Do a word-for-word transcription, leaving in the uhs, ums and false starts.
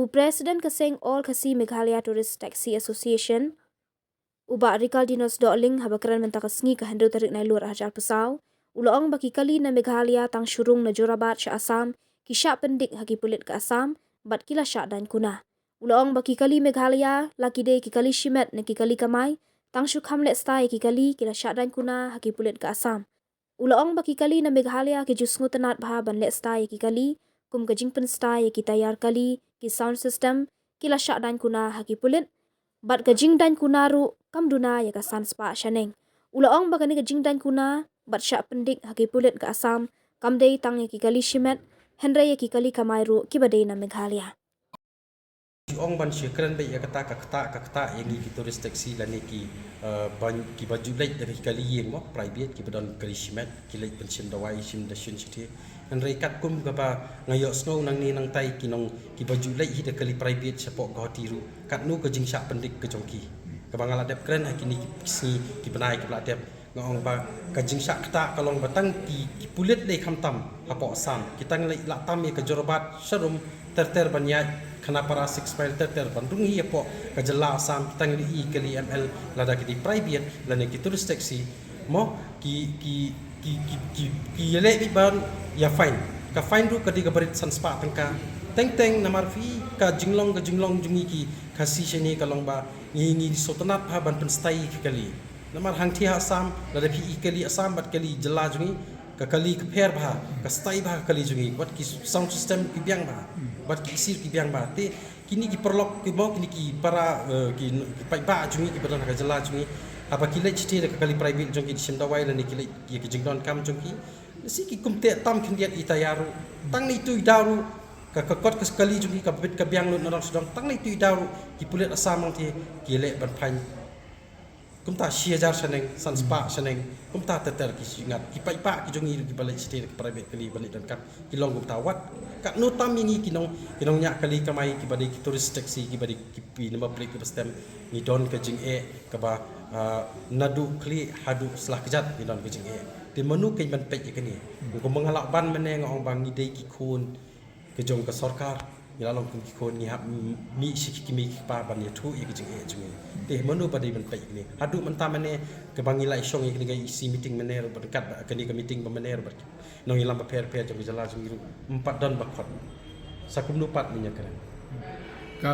U President ka seng All Khasi Meghalaya Tourist Taxi Association, u Bah Rikaldinus Dohling, haba kren mynta ka sngi ka hynriew tarik Nailur arhajar arphew saw, u la ong ba ki kali na Meghalaya tang shu rung na Jorabat sha Assam ki shah pyndik ha ki pulit ka Assam bad ki la shah daiñ kuna. U la ong ba ki kali Meghalaya, la ki dei ki kali shimet ne ki kali kamai, tang shu kham leh stai ïa ki kali ki la shah daiñ kuna ha ki pulit ka Assam. U la ong ba ki kali na Meghalaya ki ju sngewtynnad bha ban leh stai ïa ki kali, kum ka jingpynstad ïa ki tayar kali, ki sound system, ki la shah daiñ kuna ha ki pulit, bad ka jingdaiñ kuna ruh kam duna ïa ka san spah shaneng. U la ong ba kane ka jingdaiñ kuna bad shah pyndik ha ki pulit ka Assam kam dei tang ïa ki kali shimet, hynrei ïa ki kali kamai ruh kiba dei na Meghalaya. Ki ong ban shu kren beit ïa kata ka ktah ka ktah ïa ngi ki tourist taxi lane ki, eh, ban, kiba ju leit da ki kali ïing mo, private, kiba don kali shimet, ki leit ban shim dawai, shim dashin shathie. Hynrei katkum kaba nga ïohsngew nangne nangtai ki nong kiba ju leit hi da kali private shapoh Guwahati ruh, katno ka jingshah pyndik ka jong ki. Kaba nga la dep kren ha kine ki sngi ki bnai kiba la dep, nga ong ba ka jingshah ktah ka long ba tang ki, ki pulit lei khamtam hapoh Assam, ki tang lei la tam ïa ka Jorabat sharum ter ter ban ïaid, Khanapara six mile ter ter ban rung hi hapoh ka jylla Assam, ki tang lei i kali M L lada ki dei private lane ki tourist taxi mo, ki, ki, ki, ki, ki, ki ïaleh beit ban ïa fine. Ka fine ruh ka dei kaba rit san spah tyngka. Teng teng namar phi ka jinglong, ka jinglong jong ngi ki Khasi shane ka long ba ngi, ngi sngewtynnad bha ban pynstai ïa ki kali. Namar hangthie ha Assam, lada phi i kali Assam bad kali jylla jong ngi, ka kali ka pher bha, ka stai bha ka kali jong ngi, bad ki sound system ki biang bha, bad ki ksir ki biang bha. Te kine ki paralok ki mo, kine ki para, eh, ki, ki paidbah jong ngi kiba don ha ka jylla jong ngi, haba ki leit shathie da ka kali private jong ki, shim dawai lane ki leit ïa ki jingdonkam jong ki, lehse ki kumteh tam khyndiat i tayar ruh. Tang na itu i daw ruh ka, ka kot ka kali jong ki ka bit ka biang lut na dong sha dong, tang na itu i daw ruh ki pulit Assam hangthie ki leh ban fine. Kumta shi hajar shaneng, san spah shaneng, kumta ter ter ki shu ngat. Ki paidbah ki jong ngi ruh kiba leit shathie da ka private kali ban leit donkam, ki long kumta. Wat katno tam ïa ngi ki nong, ki nongñiah kali kamai kiba dei ki tourist taxi, kiba dei ki phi number plate kiba stem, ngi don ka jingeh kaba, ah, naduh khlieh haduh sla kjat ngi don ka jingeh. Te mano kein ban peit ïa kane? Kumba nga la ban mynne nga ong ba ngi dei ki khun ka jong ka sorkar, ngi la long kum ki khun, ngi hap mih sha ki kmie ki kpa ban ïathuh ïa ka jingeh jong ngi. Te mano ba dei ban peit ïa kane? Haduh mynta mynne kaba ngi la ïashong ïa kane ka E C meeting mynne ruh bad kat ba kane ka meeting ba mynne ruh bad ki nongïalam bapher bapher jong ka jylla jong ngi ruh, ym pat don ba khot. Sa kumno pat ngin ïakren? Ka